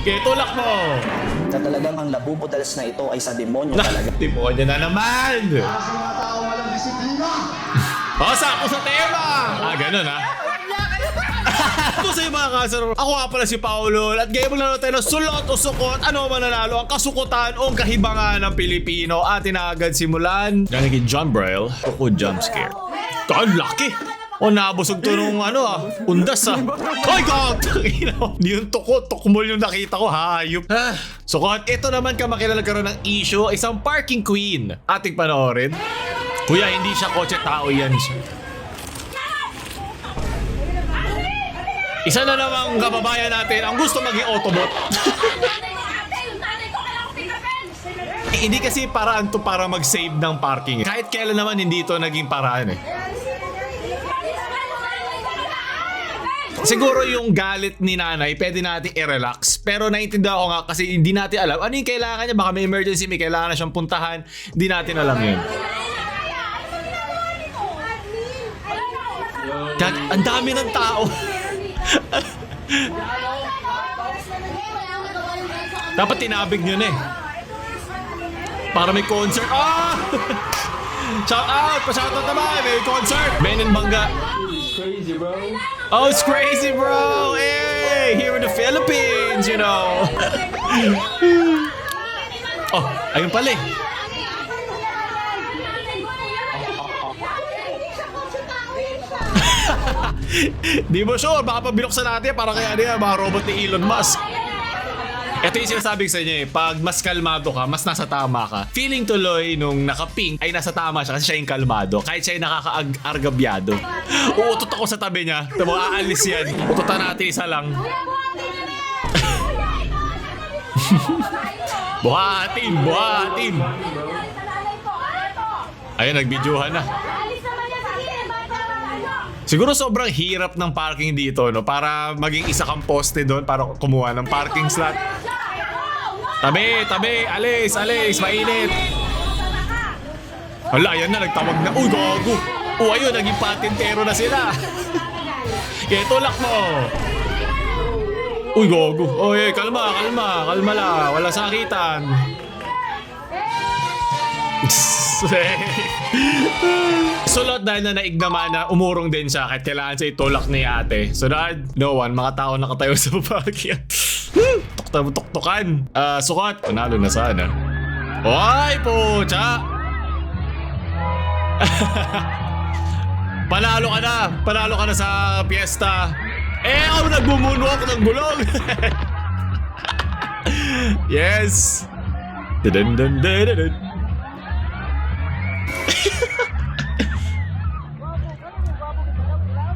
Kaya tulak mo. Na talagang ang nabubudals na ito ay sa demonyo talaga. Demonyo na naman. Sakto sa tema. Ganun ha. Ako sa'yo mga kasaro, ako nga pala si Paolo at ngayon maglaro tayo ng sulot o sukot, ano mananalo ang kasukutan o kahibangan ng Pilipino atin na agad simulan. Galing kay John Braille, Kuko Jump Scare. Ang laki! O nabusog to nung undas Ay God! Hindi yung tukmol yung nakita ko, hayop. Sukot, ito naman kamakilala karoon ng issue, isang parking queen. Ating panoorin. Kuya, hindi siya kotse, tao yan siya. Isa na namang kababayan natin ang gusto maging Autobot. Hindi kasi paraan to para mag-save ng parking. Kahit kailan naman hindi ito naging paraan Siguro yung galit ni nanay, pwede natin i-relax. Pero naiintindihan ko nga kasi hindi natin alam ano yung kailangan niya. Baka may emergency, may kailangan na siyang puntahan. Hindi natin alam yun. Ang dami ng tao. Dapat tinabig nyo na para may concert. Shout out! Pa-shoutout naman! May concert! Benin Bangga. Crazy, bro. Oh, it's crazy, bro! Hey! Here in the Philippines, you know! Ayun pala Di mo sure, baka pabiloksan natin para kaya niya mga robot ni Elon Musk. Ito yung sinasabi ko sa inyo pag mas kalmado ka, mas nasa tama ka. Feeling tuloy nung naka-pink ay nasa tama siya kasi siya yung kalmado. Kahit siya yung nakaka-argabyado. Uutot ako sa tabi niya. Ito mo, aalis yan. Ututan natin isa lang. Buhatin! Buhatin! Ayun, nag-videohan na. Siguro sobrang hirap ng parking dito, no? Para maging isa kang poste doon para kumuha ng parking slot. Tabi, tabi, alis, alis, mainit. Hala, ayan na, nagtawag na. Uy, gago. Ayun, naging patintero na sila. Kaya tulak mo. Uy, gago. Kalma, kalma, kalma lang. Wala sakitan. Sulot dahil na naig naman na umurong din siya kahit kailangan siya itulak ni ate. So dahil no one, mga tao nakatayo sa papakyan. Tuktukan. Sukot. Panalo na sana. Oy, pucha! Panalo ka na. Panalo ka na sa piyesta. Ako nagbumunwalk ng gulong. Yes. Dun dun dun dun.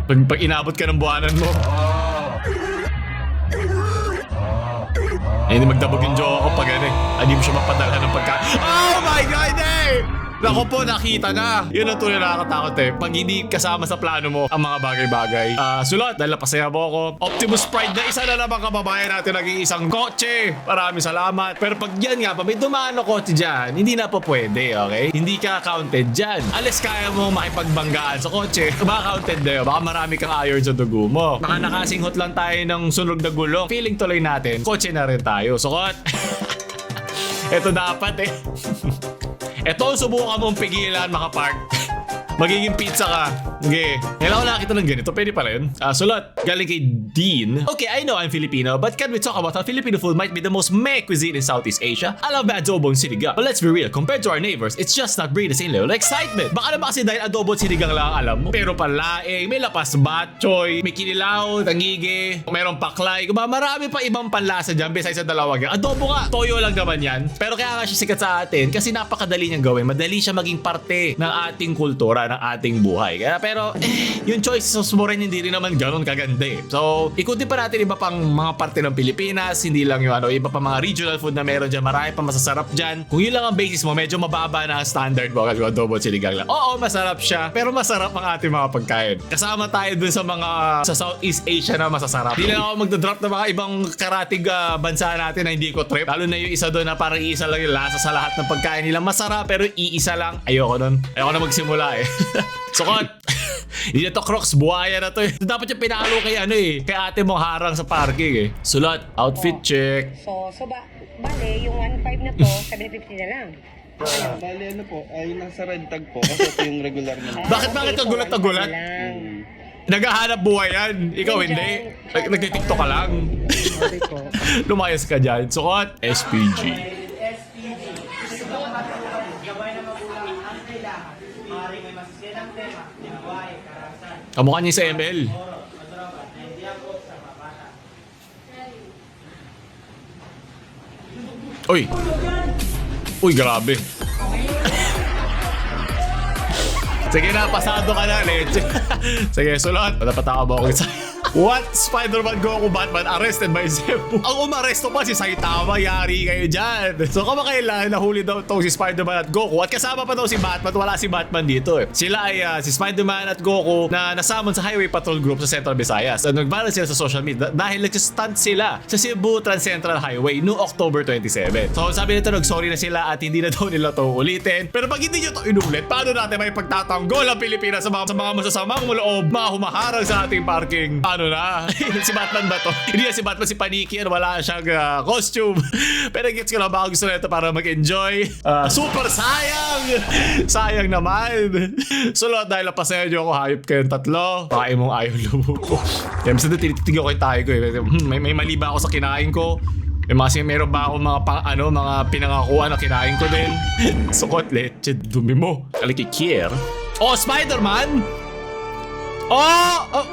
Pag inabot ka ng buwanan mo. Hindi magdabog yung jowa ko pag hindi mo siya mapadala ng pagkain. Oh my God, Nako po, nakita na. Yun ang tunay nakakatakot Pag hindi kasama sa plano mo ang mga bagay-bagay. Sulot, dahil napasaya mo ako. Optimus Pride na isa na naman kababayan natin naging isang kotse. Maraming salamat. Pero pag yan nga pa, may dumaan na kotse dyan, hindi na po pwede, okay? Hindi ka counted dyan. Alis kaya mo makipagbanggaan sa kotse, baka counted na yun. Baka marami kang iron sa dugo mo. Baka nakasinghot lang tayo ng sunog na gulong. Feeling tuloy natin, kotse na rin tayo. Sukot. Ito dapat Ito ang subukan mong pigilan makapark. Magiging pizza ka. Okay. Kailangan ko nakakita ng ganito. Pwede pala yun. Sulot. Galing kay Dean. Okay, I know I'm Filipino, but can we talk about how Filipino food might be the most meh cuisine in Southeast Asia? I love my adobo and sinigang. But let's be real, compared to our neighbors, it's just not bringing the same level of excitement. Baka naman kasi dahil adobo at sinigang lang alam mo. Pero panlaing, may lapas batchoy, may kinilaw, tangige, mayroong paklay. Marami pa ibang panlasa dyan besides sa dalawa yan. Adobo nga, toyo lang naman yan. Pero kaya nga siya sikat sa atin kasi napakadali niyang gawin. Madali siya maging parte ng ating kultura, ng ating buhay. Kaya pero yung choices mo rin hindi rin naman ganoon kaganda So, ikutin pa natin iba pang mga parte ng Pilipinas, hindi lang yung iba pa mga regional food na meron dyan, marami pa masasarap dyan. Kung yun lang ang basis mo, medyo mababa na ang standard mo kasi adobo at sinigang lang. Oo, masarap siya, pero masarap ang ating mga pagkain. Kasama tayo dun sa mga sa Southeast Asia na masasarap. Hindi lang ako magdodrop ng mga ibang karatig bansa natin na hindi ko trip. Lalo na yung isa doon na parang iisa lang yung lasa sa lahat ng pagkain nila. Masarap pero iisa lang. Ayoko nun. Ayoko na magsimula Sukot. Hindi na to Crocs, buhaya na to eh. Dapat yung pinalo kay kay ate mong harang sa parking eh. Sulat, outfit check. Bale, yung 1.5 na po, 750 na lang. Bali ano po, ay nasa red tag po kasi ito yung regular na. Bakit ka gulat na gulat? Naghahanap buhay yan. Ikaw hindi. Nagtitiktok ka lang. Lumayas ka dyan. Sukat, SPG. Kamukha niya sa ML. Uy, grabe. Sige na, pasado ka na, leche. Sige, sulat. Napatawa ba ako isa? What? Spider-Man, Goku, Batman arrested by Zebu. Ang umaresto pa si Saitama, yari kayo dyan. So kamakailan, nahuli daw itong si Spider-Man at Goku. At kasama pa daw si Batman, wala si Batman dito eh. Sila ay si Spider-Man at Goku na nasamon sa Highway Patrol Group sa Central Visayas. Nag-viral sila sa social media dahil nag-stunt sila sa Cebu Trans-Central Highway noong October 27. So sabi nito, nag-sorry na sila at hindi na daw nila ito ulitin. Pero pag hindi nyo ito inulit, paano natin may pagtatanggol ang Pilipinas sa mga masasamang loob, mga humaharang sa ating parking? Ano na? Si Batman ba to? Hindi na si Batman, si Paniki. Wala siyang costume. Pero gets ko lang baka gusto na ito para mag-enjoy. Super sayang! Sayang naman. Sulot dahil napasayo nyo ako, hayop kayong tatlo. Pakain mong ayaw lumuko. Kaya minsan na tinititig ako yung tayo ko eh. May mali ba ako sa kinain ko? Meron ba ako mga pinangakuan na kinain ko din? Sukot, leche, dumi mo. Kalikikir. Oh, Spider-Man! Oh!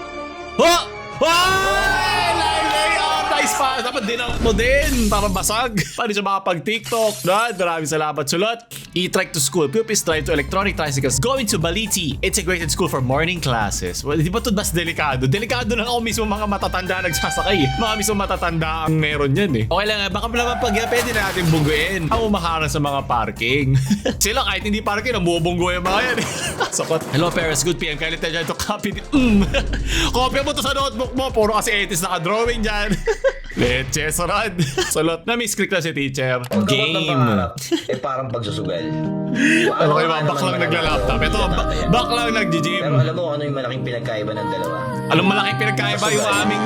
Nice pa! Dapat dinang mo din para basag. Paano siya makapag-TikTok? Maraming salamat. Sulot. E-trike to school. Pupils drive to electronic tricycles. Going to Baliti. Integrated school for morning classes. Well, di ba ito mas delikado? Delikado lang ako mismo mga matatanda nagsasakay. Mga mismo matatanda ang meron yan eh. Okay lang, baka naman pag pwede na natin bungguin. Ang umaharang sa mga parking. Sila kahit hindi parking, namubunggo yung mga yan eh. Sokot. Hello parents, good PM. Kailan tayo dyan to copy. Kopya mo to sa notebook mo. Puro kasi 80s naka-drawing dyan. Leche, sarad. Salot. Na-misclick na si teacher. Game. Parang pagsusugal. Ano kayo ba? Baklang nagla-laptop. Ito, baklang nag-gym. Pero alam mo ano yung malaking pinagkaiba ng dalawa? Alam malaking pinagkaiba yung aming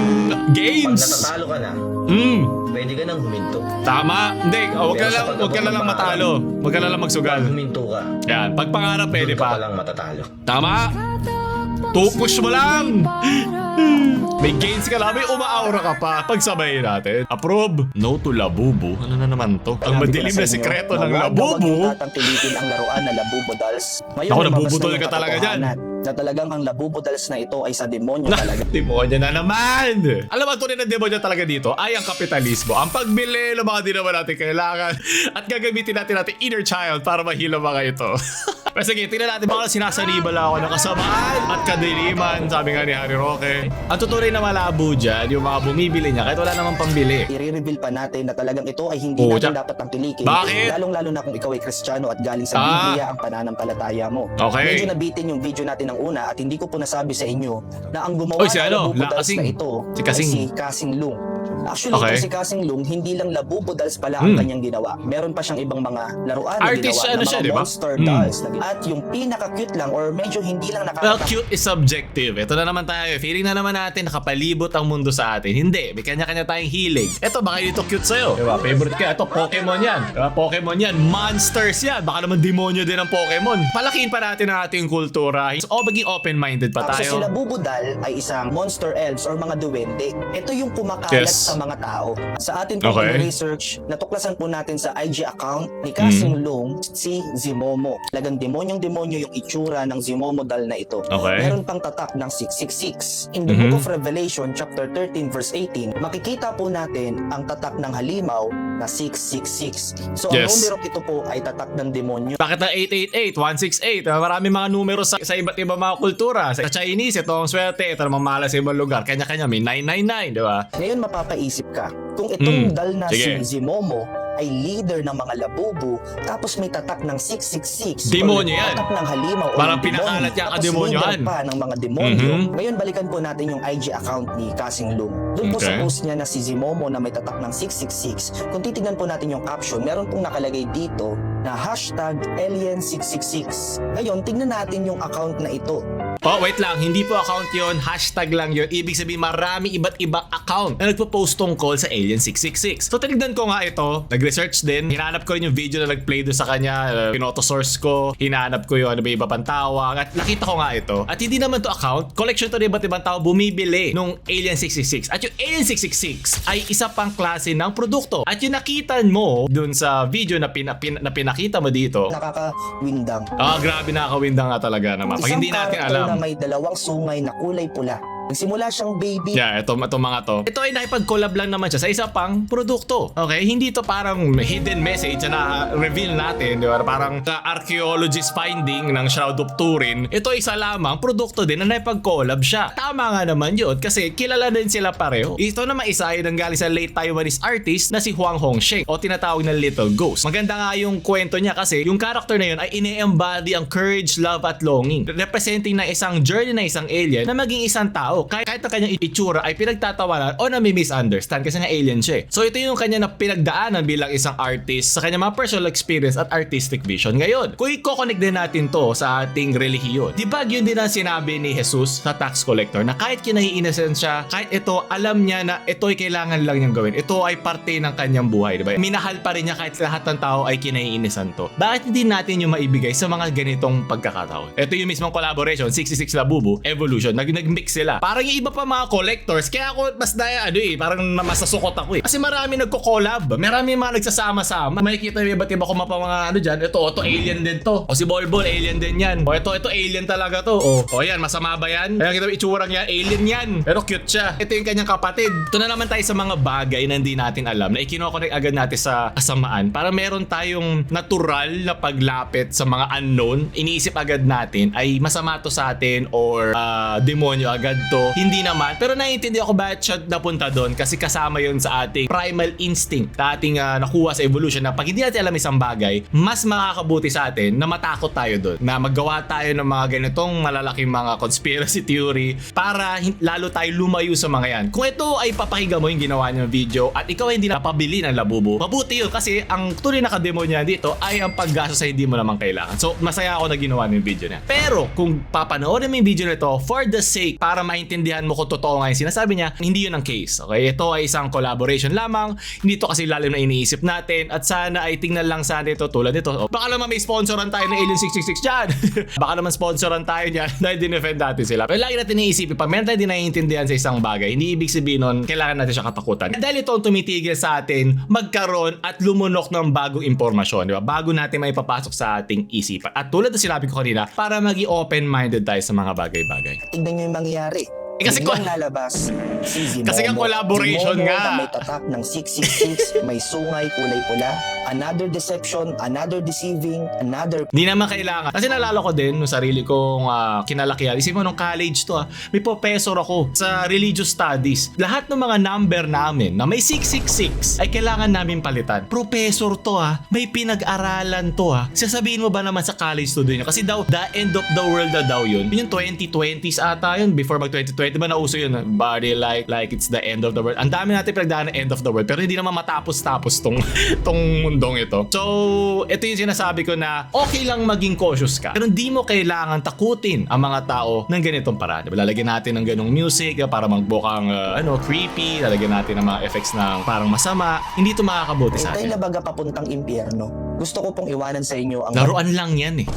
games. Pag natatalo ka na, pwede ka nang huminto. Tama. Hindi, huwag ka na lang matalo. Huwag ka na lang magsugal. Pag huminto ka, Yan, pag pangarap pwede doon ka pa. palang matatalo. Tama. Push mo lang. May gains ka lang, may umaaura ka pa. Pagsabayin natin. Approve. No to Labubu. Ano na naman to? Ang madilim na sikreto ng Labubu. Tatangkilikin ang laruan na Labubu Dolls. Ngayon, Ako, lumabas nabubudol na yung ka talaga dyan. katotohanan na talagang ang Labubu Dolls na ito ay sa demonyo talaga. Demonyo na naman. Alam mo, tunay na demonyo talaga dito ay ang kapitalismo. Ang pagbili ng mga di naman natin kailangan at gagamitin natin inner child para mahilo mga ito. Pero sige, tingnan natin baka sinasaniba lang ako ng kasamaan at kadiliman, sabi nga ni Harry Roque. Ang tutuloy na malabo dyan, yung mga bumibili niya kahit wala namang pambili. I-reveal pa natin na talagang ito ay hindi Oh, natin tsak. dapat tangkilikin. Bakit? Lalong-lalo na kung ikaw ay Kristiyano at galing sa Biblia ang pananampalataya mo. Okay. Medyo nabitin yung video natin ng una at hindi ko po nasabi sa inyo na ang gumawa Oy, si ng ano? Labubu La Dolls Kasing. na ito Si Kasing. ay si Kasing Lung. Actually, Okay. ito si Kasing Lung, hindi lang Labubu Dolls pala ang kanyang ginawa. Meron pa siyang ibang mga laruan na Artist ginawa ano na siya, mga di ba? monster dolls. At yung pinaka-cute lang or medyo hindi lang Well, nakakatakot. cute is subjective. Ito na naman tayo. Feeling na naman natin nakapalibot ang mundo sa atin. Hindi. May kanya-kanya tayong hilig. Ito, baka dito cute sa'yo. Diba? Favorite ka. Ito, Pokemon yan. Diba? Pokemon yan. Monsters yan. Baka naman demonyo din ang Pokemon. Palakiin pa natin ang ating kultura. O, maging open-minded pa Tapos si tayo. Labubu Doll ay isang monster elves or mga duwende. Ito yung kumakalat Yes. sa mga tao. Sa atin pong Okay. research, natuklasan po natin sa IG account ni Kasing Lung si Zimomo. Talagang demonyong-demonyo yung itsura ng Zimomo Doll na ito. Okay. Meron pang tatak ng 666. In the Book of Revelation, chapter 13, verse 18, makikita po natin ang tatak ng halimaw na 666. So ang Yes. numero ito po ay tatak ng demonyo. Bakit na 888, 168? Marami mga numero sa iba't ibang mga kultura. Sa Chinese, ito ang swerte. Ito namang malas sa ibang lugar. Kanya-kanya, may 999, di ba? Ngayon mapapaisip ka, kung itong dal na Sige. si Zimomo ay leader ng mga Labubu, tapos may tatak ng 666. Demonyo or yan. tatak ng halimaw. o Parang ng demonyo, pinakalat niya tapos kademonyohan. leader pa ng mga demonyo. Mhm. Ngayon balikan po natin yung IG account ni Kasing Lung. Doon po sa Okay. post niya na si Zimomo na may tatak ng 666, kung titignan po natin yung caption, meron pong nakalagay dito na #Alien666. Ngayon, tignan natin yung account na ito. Oh, wait lang. Hindi po account yon. Hashtag lang yun. Ibig sabihin, marami iba't ibang account na nagpo-post tungkol sa Alien 666. So, tinignan ko nga ito. Nag-research din. Hinanap ko rin yung video na nag-play doon sa kanya. Pinoto-source ko. Hinanap ko yung ano ba iba pang tawag. At nakita ko nga ito. At hindi naman to account. Collection to ng iba't ibang tao bumibili nung Alien 666. At yung Alien 666 ay isa pang klase ng produkto. At yung nakita mo dun sa video na pinakita mo dito. Nakakawindang. Grabe nakakawindang nga talaga naman. Pag hindi natin character alam. na may dalawang sungay na kulay pula. Nagsimula siyang baby. Yeah, ito mga to. Ito ay nakipag-collab lang naman siya sa isa pang produkto. Okay? Hindi to parang hidden message na reveal natin, di ba? Parang archaeologist finding ng Shroud of Turin. Ito isa lamang produkto din na nakipag-collab siya. Tama nga naman yun kasi kilala din sila pareho. Ito naman isa ay nanggaling sa late Taiwanese artist na si Huang Hongsheng o tinatawag na Little Ghost. Maganda nga yung kwento niya kasi yung character na yun ay ine-embody ang courage, love at longing. Representing na isang journey na isang alien na maging isang tao. Kahit na kanyang itsura ay pinagtatawanan o nami-misunderstand kasi nga alien siya. So ito yung kanya na pinagdaanan bilang isang artist sa kanyang mga personal experience at artistic vision. Ngayon, kung i-connect din natin to sa ating relihiyon, di ba yun din ang sinabi ni Jesus sa tax collector na kahit kinaiinisan siya, kahit ito, alam niya na ito ay kailangan lang niyang gawin. Ito ay parte ng kanyang buhay, di ba? Minahal pa rin niya kahit lahat ng tao ay kinaiinisan to. Bakit hindi natin yung maibigay sa mga ganitong pagkakataon? Ito yung mismong collaboration, 66 Labubu, Evolution, nag-mix sila. Parang yung iba pa mga collectors, kaya ako mas parang masasukot ako eh. Kasi marami nagko-collab, marami mga nagsasama-sama. Makikita yung iba't iba ko mga dyan. Ito alien din to. O si Bolbol, alien din yan. O ito alien talaga to. O yan, masama ba yan? Kaya kita itsurang yan, alien yan. Pero cute siya. Ito yung kanyang kapatid. Ito na naman tayo sa mga bagay na hindi natin alam, na ikinoconnect agad natin sa kasamaan. Para meron tayong natural na paglapit sa mga unknown. Iniisip agad natin ay masama to sa atin or demonyo agad to. Hindi naman. Pero naiintindihan ko bakit siya napunta doon kasi kasama yun sa ating primal instinct na ating nakuha sa evolution na pag hindi natin alam isang bagay, mas makakabuti sa atin na matakot tayo doon. Na maggawa tayo ng mga ganitong malalaking mga conspiracy theory para lalo tayo lumayo sa mga yan. Kung ito ay papahiga mo yung ginawa niyo ng video at ikaw ay hindi napabili ng Labubu, mabuti yun kasi ang tunay na kademonyo dito ay ang paggasto sa hindi mo naman kailangan. So masaya ako na ginawa ng video niya. Pero kung papanoorin mo yung video nito for the sake para maintindihan mo kung totoo nga yung sinasabi niya, hindi yun ang case. Okay? Ito ay isang collaboration lamang. Hindi ito kasi lalim na iniisip natin at sana ay tingnan lang sana ito tulad nito. Baka naman may sponsoran tayo ng Alien 666 dyan. Baka naman sponsoran tayo dyan dahil dinefend natin sila. Pero lagi natin iisipin, pag meron tayo din naiintindihan sa isang bagay, hindi ibig sabihin nun, kailangan natin siya katakutan. Dahil ito ang tumitigil sa atin magkaroon at lumunok ng bagong impormasyon, di ba? Bago natin may papasok sa ating isipan. At tulad na sinabi ko kanina, para maging open-minded tayo sa mga bagay-bagay. Tignan nyo yung mangyayari. Kasi Biglang lalabas si Zimomo. Kasi ang collaboration Zimomo nga. na may tatak ng 666, may sungay, kulay pula. Another deception, another deceiving, another... Hindi naman kailangan. Kasi nalala ko din nung sarili kong kinalakihan. Isipin mo nung college to may professor ako sa religious studies. Lahat ng mga number namin na may 666 ay kailangan namin palitan. Professor to may pinag-aralan to Sasabihin mo ba naman sa college student kasi daw the end of the world na daw yun. Yun yung 2020s ata yun before mag 2020. Diba nauso yun? Body like it's the end of the world. Ang dami natin pinagdaan ng end of the world pero hindi naman matapos-tapos tong mundong ito. So, ito yung sinasabi ko na okay lang maging cautious ka. Pero hindi mo kailangan takutin ang mga tao ng ganitong paraan. Diba? Lalagyan natin ng ganong music para magbukang creepy. Lalagyan natin ng mga effects ng parang masama. Hindi ito makakabuti sa Tayo atin. na baga papuntang impyerno. Gusto ko pong iwanan sa inyo ang... Laruan lang yan eh.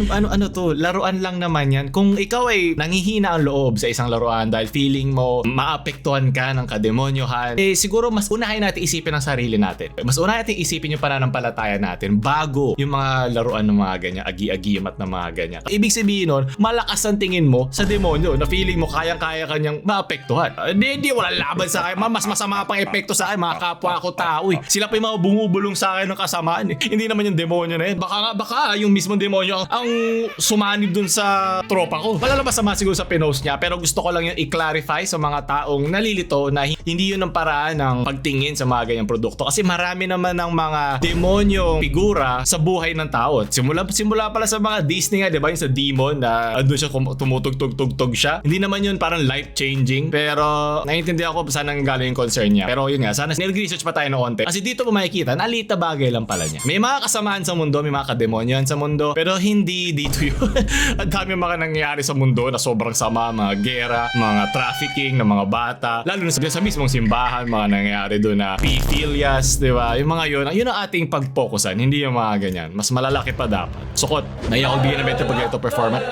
ano to? Laruan lang naman yan. Kung ikaw ay nanghihina ang loob sa isang laruan dahil feeling mo maapektuhan ka ng kademonyohan, siguro mas unahin natin isipin ang sarili natin. Mas unahin natin isipin yung pananampalataya natin bago yung mga laruan ng mga ganyan, agi-agimat na mga ganyan. Ibig sabihin nun, malakas ang tingin mo sa demonyo na feeling mo kayang-kaya kanyang maapektuhan. Hindi, wala laban sa akin. Mas masama pang epekto sa akin. Mga kapwa ko tao eh. Sila pa yung mga bumubulong sa akin ng kasamaan eh. Hindi naman yung demonyo na yun. Baka yung mismong demonyo ang sumanib dun sa tropa ko. Malalabas naman siguro sa pinost niya pero gusto ko lang yung i-clarify sa mga taong nalilito na hindi yun ang paraan ng pagtingin sa mga ganyang produkto kasi marami naman ng mga demonyong figura sa buhay ng tao. Simula pala sa mga Disney nga, di ba? Yung sa demon na andun siya tumutugtog siya. Hindi naman yun parang life-changing pero naiintindihan ko saan ang galing yung concern niya. Pero yun nga, sana nag-research pa tayo ng konti. Kasi dito mo makikita, nalita bagay lang pala niya. May mga kasamaan sa mundo, may mga kademonyan sa mundo, pero hindi dito yun. Ang dami mga nangyayari sa mundo na sobrang sama, mga gera, mga trafficking ng mga bata, lalo na sa mismong simbahan, mga nangyayari doon na pedophilias, di ba? Yung mga yun ang ating pag-focusan, hindi yung mga ganyan. Mas malalaki pa dapat. Sukot, naiyak ko bigyan na better pag ito performance.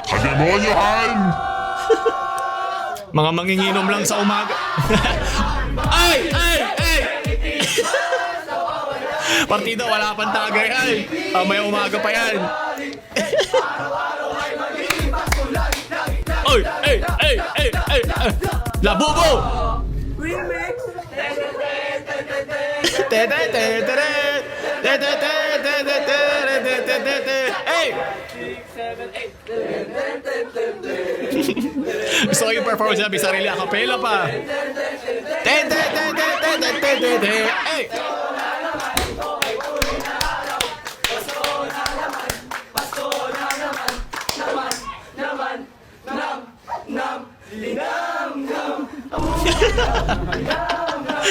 Kademonyohan! Mga manginginom lang sa umaga. Ay! Ay! Ay! Partida, wala pang tagay. Ay! May umaga pa yan. Ay! Ay! Ay! Ay! Ay! Labubo! Remix! Hey! Gusto ko yung performance namin sarili a cappella pa. Hey!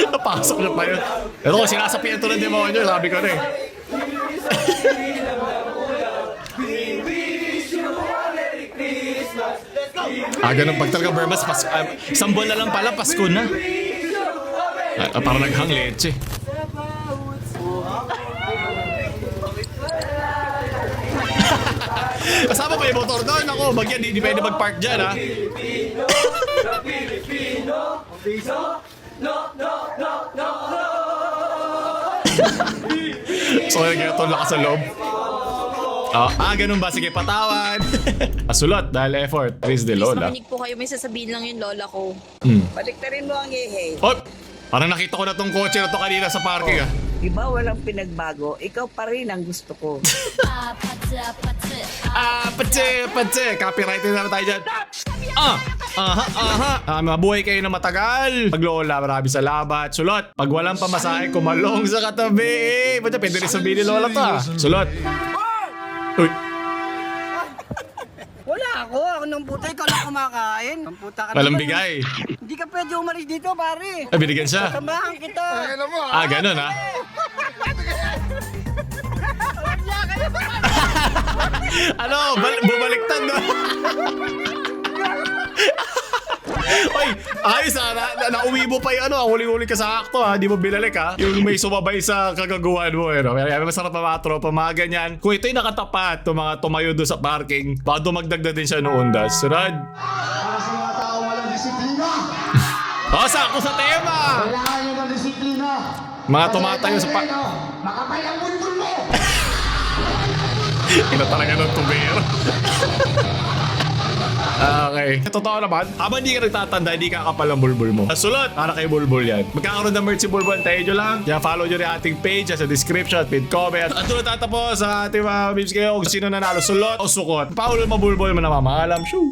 Napasok na pa yun. Ito ko, sinasapian ito ng demonyo. Sabi ko na eh. Ganun pag talaga Burmas, isang buwan na lang pala, Pasko na. Parang naghang leche. Kasama pa yung motor doon. Ako, bagyan, hindi pwede mag-park dyan, ha? So, ganito lakas sa loob. Ganun ba? Sige, patawan. Sulot dahil effort. Please, de Lola. Makinig po kayo, may sasabihin lang yung lola ko. Baliktarin mo ang hehe. Oh! Parang nakita ko na tong kotse na to kanina sa parking, ah. Diba walang pinagbago? Ikaw pa rin ang gusto ko. Patse. Copyrighted na tayo dyan. Mabuhay kayo na matagal. Pag Lola, maraming salamat. Sulot, pag walang pamasahe, kumalong sa katabi. Pwede rin sabihin ni Lola to, ah. Sulot. Uy. Wala ako. Ako nang puta. Ikaw lang kumakain. Ang puta ka Walang naman. bigay. Hindi ka pwede umalis dito, pare. Binigyan siya. Samahan kita. Ganun, ha? Ano? Bumaliktad, no? Oy, ayos nauwi mo pa yung huli-huli ka sa akto, ha? Di mo binalik, ha? Yung may sumabay sa kagaguhan mo, no? Kaya masarap pa mga tropa, mga ganyan. Kung ito'y nakatapat, itong mga tumayo doon sa parking, baka dumagdag na din siya noong undas. Sunod. Para sa mga tao walang disiplina! Sakto sa tema! Kailangan nyo ng disiplina! Mga tumatayo sa Makapal ang bulbul mo! Ina talaga ng tubero. Okay. Totoo naman, habang di ka nagtatanda, hindi ka kapal ang bulbul mo. Sulot, para kay Bulbul yan. Magkakaroon ng merch si Bulbul, tayo nyo lang. Kaya follow nyo rin ating page sa description at pin comment. At doon tatapos sa ating mga memes kayo kung sino nanalo, sulot o sukot. Paul mo Bulbul mo na mamaalam. Shoo!